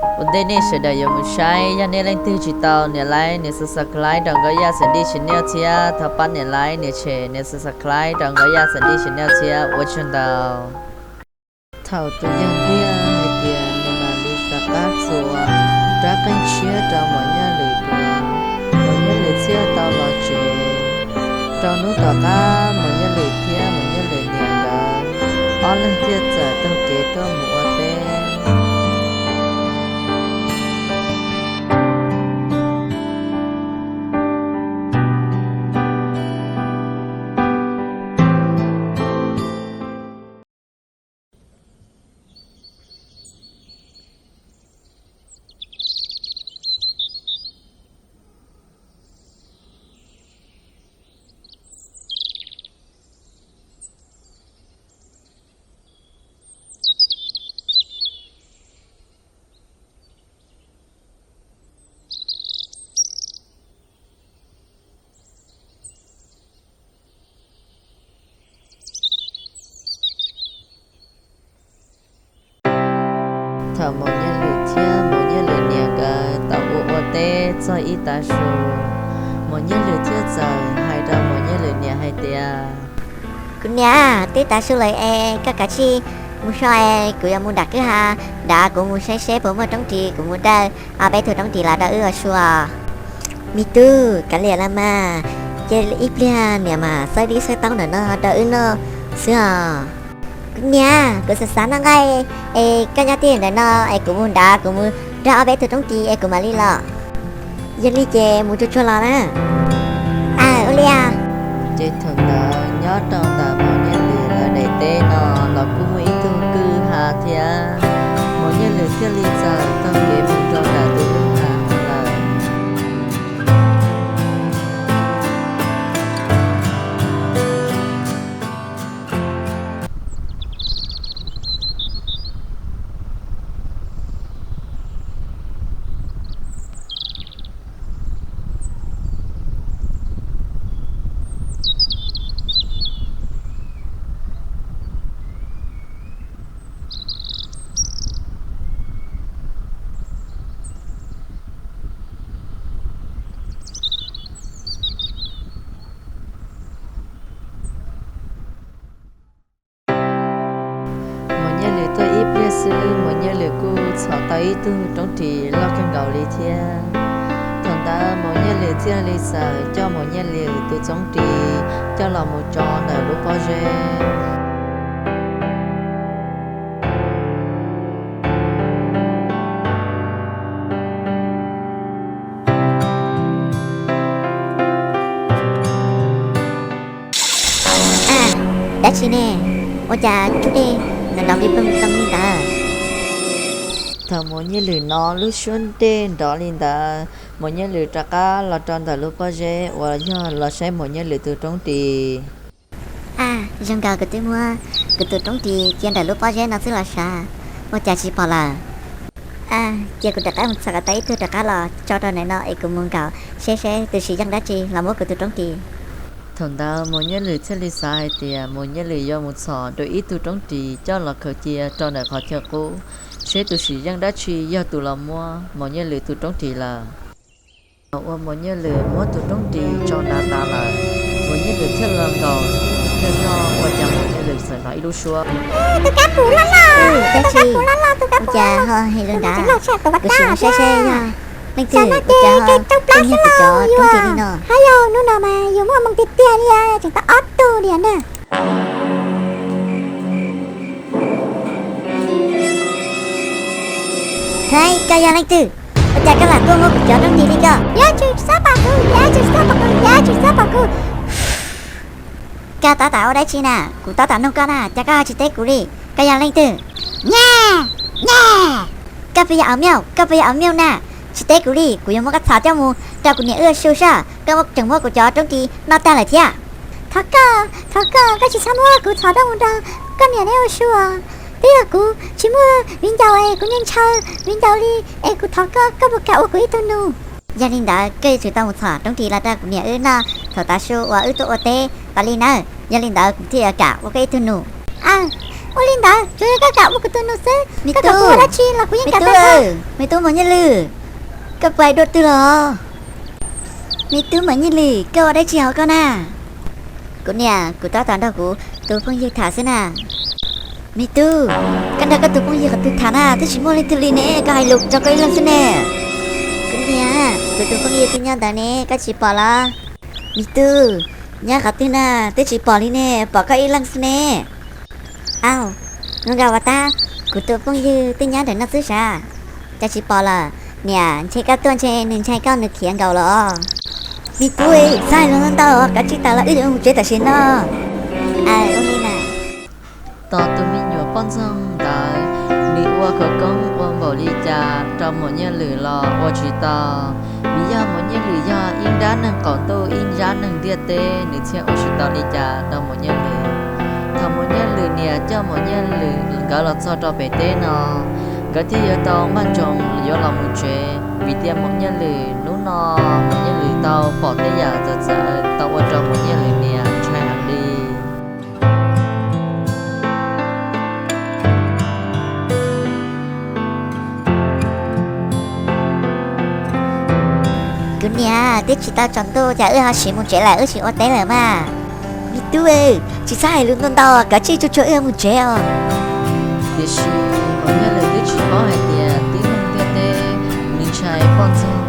Ua ntej nej sawv daws yuav mus saib, yog nej leej twg tsis tau nias like nias subscribe rau Nkauj Yaj Xeem Dij channel thiab, thov pab nias like nias share nias subscribe rau Nkauj Yaj Xeem Dij channel thiab, ua tsaug ntau. Thaum tus yawg ntxiag hais tias nws mam li rov qab txuas rab qeej tshiab rau Maum Nyiaj Lwm pw, Maum Nyiaj Lwm thiaj tau los tsev. Rau hnub tom qab Maum Nyiaj Lwm thiab Maum Nyiaj Lwm niam nkawd ob leeg thiaj txawm taug kev tuaj mus ua teb. Thaum Maum Nyiaj Lwm thiab Maum Nyiaj Lwm niam nkawd tau ua ua teb txog ib tav su, Maum Nyiaj Lwm thiaj txawm hais rau Maum Nyiaj Lwm niam hais tias, Kuv niam, twb tav su lawm es koj kav tsij mus so es kuv yuav mus nram kwj ha nrad, kuv mus saib seb puas muaj roob ris, kuv mus dawj ob peb tug roob ris los rau wb ua su os. Me tub, kav liam los mas, cia ib pliag niam mam xawb dib xawb taub ntawm no rau wb noj xwb os. Kuv niam, kuv xav xav noj nqaij, es koj nyob twj ywm ntawm no es kuv mus nrad, kuv mus nrog ob peb tug roob ris es kuv mam li los. Yog li ces mus tsuag tsuag los na. Aw, ua li os. Ces thaum ntawd nyob rau ntawm Maum Nyiaj Lwm lawv daim teb no los kuj muaj ib tug kwj ha thiab, Maum Nyiaj Lwm thiaj li txawm taug kev mus rau ntawm tus kwj ha lawm. Maum Nyiaj Lwm tuaj ib pliag xwb, Maum Nyiaj Lwm kuj txhom tau ib tug roob ris loj kawg nkaus li thiab. Thaum ntawd Maum Nyiaj Lwm thiaj li txawm coj Maum Nyiaj Lwm tus roob ris coj los mus tso ntawm lub pob zeb. Dab tsi ne? Ua cas lub dej nrov nrov plig ploog ploog li ntawd? Thaum Maum Nyiaj Lwm hnov lub suab dej nrov li ntawd, Maum Nyiaj Lwm rov qab los rau ntawm lub pob zeb uas yog los saib Maum Nyiaj Lwm tus roob ris. A, zoo nkaus kuv twb muab kuv tus roob ris cia ntawm lub pob zeb no xwb los sav, ua cas tsis pom lawm? A, cia kuv rov qab mus txhom kom tau ib tug rov qab los tso rau ntawm no es kuv mus nkaum seb seb tus tsiv yeej dab tsi los muab kuv tus roob ris. Thaum ntawd Maum Nyiaj Lwm thiaj li xav hais tias Maum Nyiaj Lwm yuav mus txhom dua ib tug roob ris coj los khaws cia rau ntawm qhov chaw qub, seb tus tsiv yeej dab tsi yog tus los muab Maum Nyiaj Lwm tus roob ris lawm. Thaum uas Maum Nyiaj Lwm muab tus roob ris tso nrad tas lawm, Maum Nyiaj Lwm thiaj los nkaum, yog zog ua cas Maum Nyiaj Lwm txawm hnov ib lub suab, tus kab pum loj loj, tus kab pum loj loj, tus kab pum loj loj, ua cas ho hais li ntawd? Kuv sim mus saib seb yog leej twg ua cas ho tuaj nyiag kuv cov roob ris li no. Haj yog hnub no mas yus muaj hmoo tiag tiag li, tseem tau ob tug diam na. Hais, koj yog leej twg? Ua cas koj lam tuaj muab kuv cov roob ris li koj? Yuav tsum txhob pom kuv, yuav tsum txhob pom kuv, yuav tsum txhob pom kuv. Koj tab tom ua dab tsi na? Kuv tab tom nug koj na, cas koj ho tsis teb kuv li? Koj yog leej twg? Nyaj, nyaj. Koj puas yog Au Miauj? Koj puas yog Au Miauj na? Tsis teb kuv li, kuv yuav muab koj txhom coj mus rau kuv niam wb ua su saib. Koj tseem muab kuv cov roob ris no tag lawm thiab. Thov koj, thov koj, koj tsis txhob muab kuv txhom coj mus rau koj niam neb ua su. Twb yog kuv tsis muaj viv ncaus es kuv niaj ntshaw viv ncaus li, es kuv thov koj, koj puas kam ua kuv ib tug nus? Yog li ntawd koj yuav tsum tau mus txhom roob ris los rau kuv niam wb noj thaum tav su uas wb tuaj ua teb tas li nawb. Yog li ntawd kuv thiaj yuav kam ua koj ib tug nus. Aw, Ua li ntawd tsuas yog koj kam ua kuv tus nus xwb, koj kam kuv ua dab tsi los kuv yeej kam tag. Me tub Maum Nyiaj Lwm, koj puas hais dua twg los? Me tub Maum Nyiaj Lwm, koj ua dab tsi hauv koj na? Kuv niam, kuv tab tom nrog kuv tus phooj ywg tham xwb na. Me tub, koj nrog koj tus phooj ywg qhov twg tham na? Twb tsis muaj leej twg li ne, koj hais lus rau koj ib leeg xwb ne. Kuv niam, kuv tus phooj ywg twb nyob ntawd ne, koj tsis pom los? Me tub, nyob qhov twg na? Twb tsis pom li ne, pom koj ib leeg xwb ne. Au, zoo nkaus ua tab, kuv tus phooj ywg twb nyob ntawm no xwb sav, cas tsis pom lawm? Niam, ntshe koj tuaj ntshe nws ntshai koj nws khiav nkaus los. Me tub, txhob hais lus ntau ntau, kav tsij tas los wb yuav mus tsev tam sim no. Tos tus me nyuam poj ntxoog ntawd, nws ua khawv koob ua npaum li cas rau Maum Nyiaj Lwm los ua tsis tau. Vim yog Maum Nyiaj Lwm yog ib nrab neeg qaum ntuj ib nrab neeg ntiaj teb, nws thiaj ua tsis tau li cas rau Maum Nyiaj Lwm. Thaum Maum Nyiaj Lwm niam coj Maum Nyiaj Lwm nkawd los txog rau pem teb no, nkawd thiaj yuav tau maj nroos yuav los mus tsev, vim tias Maum Nyiaj Lwm hnub no Maum Nyiaj Lwm tau pom tej yam txawv txawv tau ua rau Maum Nyiaj Lwm niam ntshai heev li. Kuv niam, twb tsis tau tsaus ntuj cas wb ho sim mus tsev lawm, wb sim ua teb lawm mas. Me tub, tsis txhob hais lus ntau ntau, kav tsij tsuag tsuag wb mus tsev os. Tiam sis Maum Nyiaj Lwm twb tsis paub hais tias tib neeg ntiaj teb nws ntshai poj ntxoog,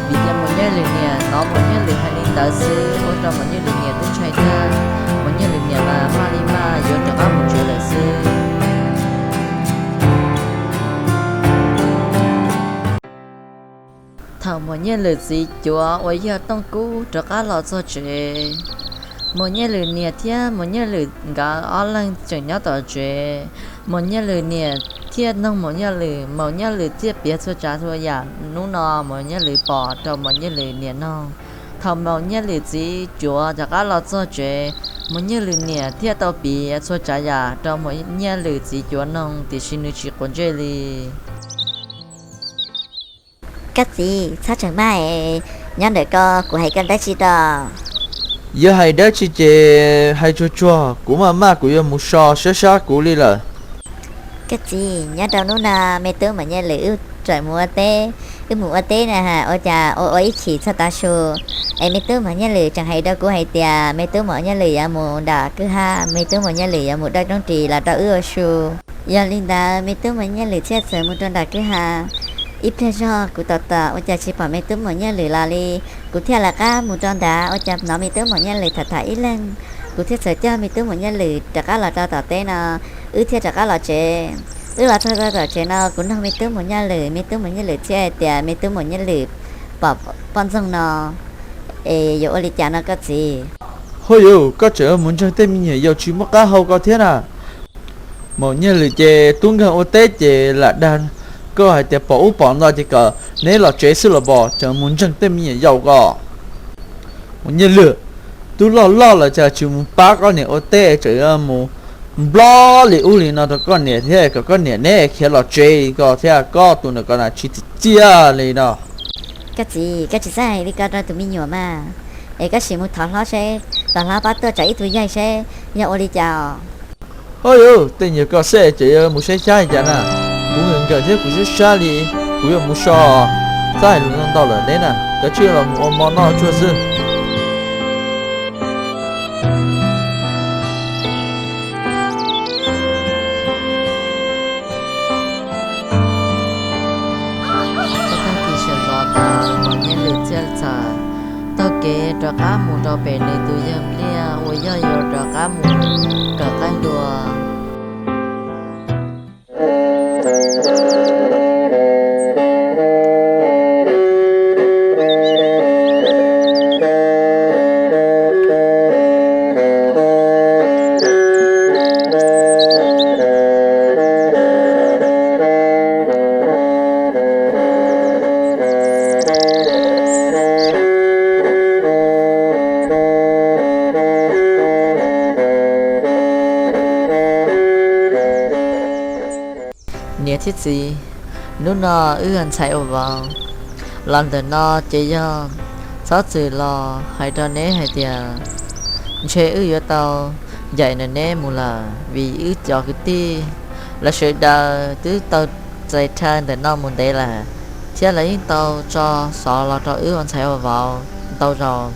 vim tias Maum Nyiaj Lwm niam hnov Maum Nyiaj Lwm hais li ntawd xwb ua rau Maum Nyiaj Lwm niam twb ntshai tag. Maum Nyiaj Lwm niam mas maj li maj yuav rov qab mus tsev lawm xwb. Thaum Maum Nyiaj Lwm txiv cuav uas yog Tooj Kub rov qab los txog tsev, Maum Nyiaj Lwm niam thiab Maum Nyiaj Lwm nkawd ob leeg tseem nyob tom tsev. Maum Nyiaj Lwm niam thiaj noog Maum Nyiaj Lwm, Maum Nyiaj Lwm thiaj piav txhua tsav txhua yam hnub no Maum Nyiaj Lwm pom rau Maum Nyiaj Lwm niam noog. Thaum Maum Nyiaj Lwm txiv cuav rov qab los txog tsev, Maum Nyiaj Lwm niam thiaj tau piav txhua tsav yam rau Maum Nyiaj Lwm txiv cuav noog, tiam sis nws tsis quav ntsej li. Koj txiv, txhob tseem maj es, nyob ntawm ko kuv hais koj dab tsi rau. Yog hais dab tsi ces hais tsuag tsuag, kuv maj maj kuv yuav mus so, sab sab kuv li lawm. Koj txiv, nyob rau hnub no me tub Maum Nyiaj Lwm wb tseem mus ua teb, wb mus ua teb na, ua cas ua ua ib chim txog tav su es me tub Maum Nyiaj Lwm tseem hais rau kuv hais tias me tub Maum Nyiaj Lwm yuav mus nram kwj ha, me tub Maum Nyiaj Lwm yuav mus dawj roob ris los rau wb ua su. Yog li ntawd me tub Maum Nyiaj Lwm thiaj txawm mus rau nram kwj ha. Ib pliag zog kuv tos tos ua cas tsis pom me tub Maum Nyiaj Lwm los li, kuv thiaj lawv qab mus rau nrad ua cas hnov me tub Maum Nyiaj Lwm tham tham ib leeg. Kuv thiaj txawm coj me tub Maum Nyiaj Lwm rov qab los rau tom teb no, wb thiaj rov qab los tsev. Wb los txog rau tom tsev no kuv noog me tub Maum Nyiaj Lwm, me tub Maum Nyiaj Lwm thiaj hais tias me tub Maum Nyiaj Lwm pom poj ntxoog no, es yuav ua li cas no koj txiv? Ho yus, koj tseem mus ntseeg tej me nyuam yaus tsis muaj qab hau ko thiab na. Maum Nyiaj Lwm ces tub nkeeg ua teb ces lam dag koj hais tias pom ub pom no ces kom neb los tsev xwb los pom, tseem mus ntseeg tej me nyuam yaus ko. Maum Nyiaj Lwm, tub loj loj los cas tsis mus pab koj niam ua teb, tseem mus nplob li ub li no rau koj niam thiab kom koj niam neb khiav los tsev ko thiab, koj tus ntawm ko na tsis txiaj txiaj li no. Koj txiv, koj tsis txhob hais li ko rau tus me nyuam mas, es koj sim mus thov hlob seb, thov hlob pab tuaj tso ib tug yaig seb yog ua li cas os. Ho yus, tej nyuag ko xwb tseem yuav mus saib xyab li cas na? Kuv nkawm nkawm thiab kuv sab sab li, kuv yuav mus so. Txhob hais lus ntau ntau lawm neb na, kav tsij los mus ua mov noj tsuag xwb. Tag kis sawv ntxov tas, Maum Nyiaj Lwm thiaj txawm taug kev rov qab mus rau pem nws tus yawg Npliaj uas yog yuav rov qab mus kawm qaib dua. Niam thiab txiv, hnub no wb yog ntxhais ua vauv los ntawm no ces yog txhob txwm los hais rau neb hais tias ntshe wb yuav tau Ncaim neb mus lawm, vim wb cov kwv tij lawv sawv daws twb tau txais rhawv ntawm no mus ntev lawm, thiab lawv yeej tau tso xov los rau wb ua ntxhais ua vauv ntau zaus.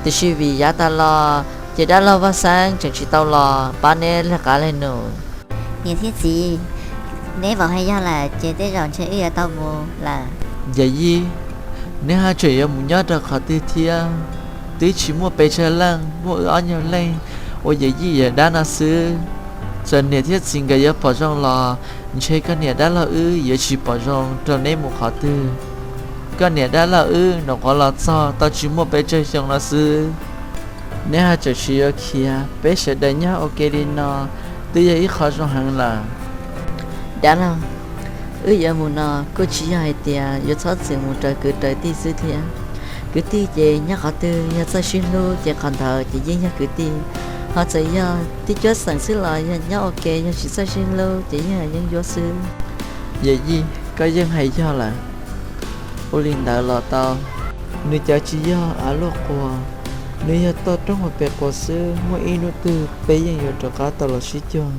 Tiam sis vim yav tas los ces dab laug Vaj Xeeb tseem tsis tau los pab neb leg qav leg num. Niam thiab txiv, neb vauv hais yog lawm ces tej zaum ntshe wb yuav tau mus lawm. Yawm yij, neb haj tseem yuav mus nyob rau qhov twg thiab? Twb tsis muaj pes tsawg leej, muaj wb ob nyuag leej ua yawm yij yawm dab no xwb. Txawm niam thiab txiv nkawd yuav pom zoo los ntshe koj niam dab laug wb yuav tsis pom zoo rau neb mus qhov twg. Koj niam dab laug wb nyuam qhuav los txog tau tsis muaj pes tsawg xyoo no xwb. Neb haj tseem tsis yuav khiav, peb sawv daws nyob ua ke li no twb yog ib qho zoo heev lawm. Dab laug, wb yuav mus no kuj tsis yog hais tias yuav txhob txwm mus raws kwv raws tij xwb thiab. Kwv tij ces nyob qhov twg yog txawj sib hlub ces qhov ntawd ces yeej yog kwv tij. Ho txawm yog tib cuab xeem xwb los yog nyob ua ke yog tsis txawj sib hlub ces yeej yog yeeb ncuab xwb. Yawm yij, koj yeej hais yog lawm. Ua li ntawd los tau. Nws cov tsis yog av luaj quas, nws yog toj roob hauv pes quas xwb, muaj ib hnub twg peb yeej yuav rov qab tau los sib cuag.